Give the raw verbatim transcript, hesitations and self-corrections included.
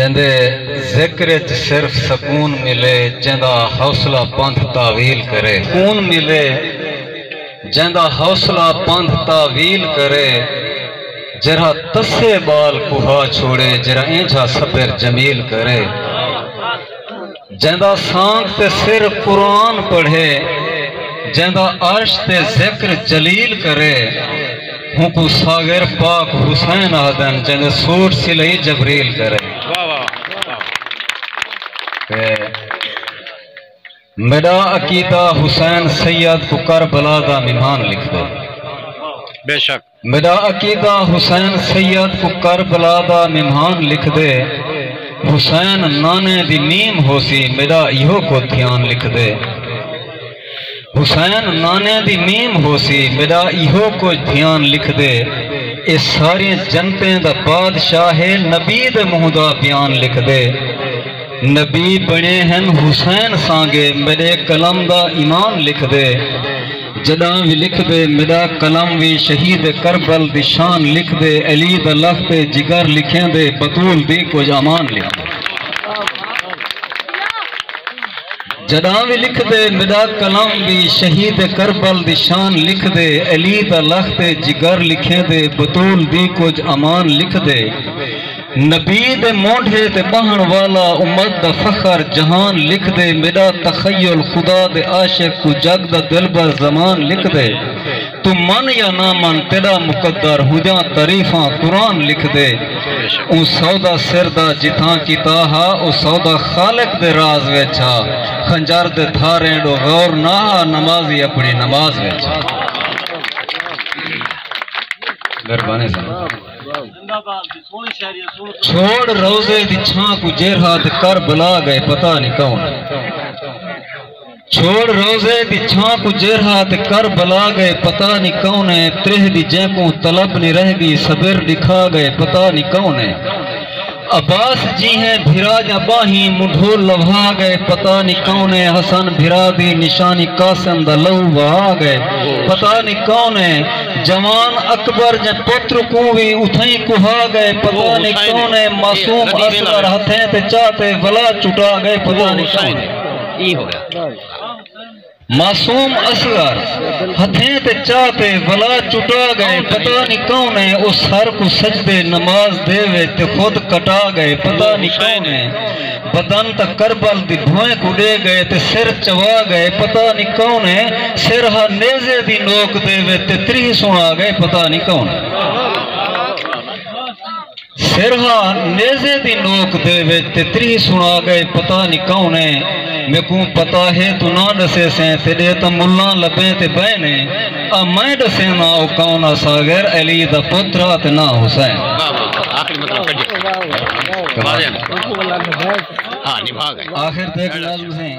جیندے ذکر اچ صرف سکون ملے، جیندا حوصلہ پندھ تاویل کرے۔ سکون ملے، جیندا حوصلہ پندھ تاویل کرے، جیرھا تسے ٻال کوہا چھوڑے، جیرھا اینجھا صبر جمیل کرے۔ جیندا سانگ تے سر قرآن پڑھے، جیندا عرش تے ذکر جلیل کرے، ہونکوں ساغر پاک حسین آہدن، جیندے سوٹ سلئی جبریل کرے۔ واہ واہ، واہ۔ تے میݙا عقیدہ حسین سید کوں کربلا دا مہمان لکھدے۔ بے شک۔ میݙا عقیدہ حسین سید کوں کربلا دا مہمان لکھدے۔ حسین نانے دی میم ہوسی، میݙا ایہو کجھ دھیان لکھدے۔ حسین نانے دی میم ہوسی، میݙا ایہو کجھ دھیان لکھدے۔ اے ساریں جنتیں دا بادشاہ ہے، نبی دے منہ دا بیان لکھدے۔ نبی بݨے ہن حسین سانگے، میݙے قلم دا ایمان لکھدے۔ جݙاں وی لکھدے میݙا قلم وی شہید کربل دی شان لکھدے، علی دا لخت جگر لکھیندے، بتول دی کجھ امان لکھدے۔ جݙاں وی لکھدے میݙا قلم وی شہید کربل دی شان لکھدے، علی دا لخت جگر لکھیندے، بتول دی کجھ امان لکھدے۔ نبی دے مونڈھے تے ٻہݨ والا، امت دا فخر جہان لکھدے، میݙا تخیل خدا دے عاشق کوں جڳ دا دلبر زمان لکھدے۔ توں من یا نہ من، تیݙا مقدر، ہوندیاں تعریفاں قرآن لکھدے۔ اوں سودا سر دا جتھاں کیتا ہا، او سودا خالق دے راز وچ ہا۔ خنجر دے دھاریں ݙو غور نہ ہا، نمازی اپݨی نماز وچ ہا۔ مہربانی سئیں۔ چھوڑ روضے دی چھاں کوں جیرھا تے کربلا ڳئے پتہ نی کون ہے۔ چھوڑ روضے دی چھاں کوں جیرھا تے کربلا ڳئے پتہ نی کون ہے۔ تریہہ دی جینکوں طلب نی رہ ڳئی، صبر ݙکھا ڳئے پتہ نی کون ہے۔ عباس جیہیں بھرا دیاں ٻاہیں منڈھول لوہا ڳئے پتہ نی کون ہے۔ حسن بھرا دی نشانی قاسم دا لہو وہا ڳئے پتہ نی کون ہے۔ جوان اکبر جیں پتر کوں وی اتھائیں کوہا ڳئے پتہ نی کون ہے۔ معصوم اصغر ہتھیں تے چا تے ولا چٹا ڳئے پتہ نی کون ہے۔ معصوم اصغر ہتھیں تے چا تے ولا چٹا ڳئے پتہ نی کون ہے۔ او سر کوں سجدے نماز دے وچ تے خود کٹا ڳئے پتہ نی کون ہے۔ بدن تاں کربل دی بھوئیں کوں ݙے ڳئے تے سر چوا ڳئے پتہ نی کون ہے۔ سر ہا نیزے دی نوک دے وچ تے تریہہ سݨا ڳئے پتہ نی کون ہے۔ سر ہا نیزے دی نوک دے وچ تے تریہہ سݨا ڳئے پتہ نی کون ہے۔ میکوں پتہ ہے توں نہ ݙسیسیں، تیݙے تاں ملاں لبیں تے ٻہنے۔ آ میں ݙسینداں او کون آ ساغر، علی دا پتر آ تے ناں حسین۔ واہ واہ، آخری مطلب کڈھے۔ کمال۔ ہاں، نبھا ڳئے۔ آخر تے ہک نظم سئیں۔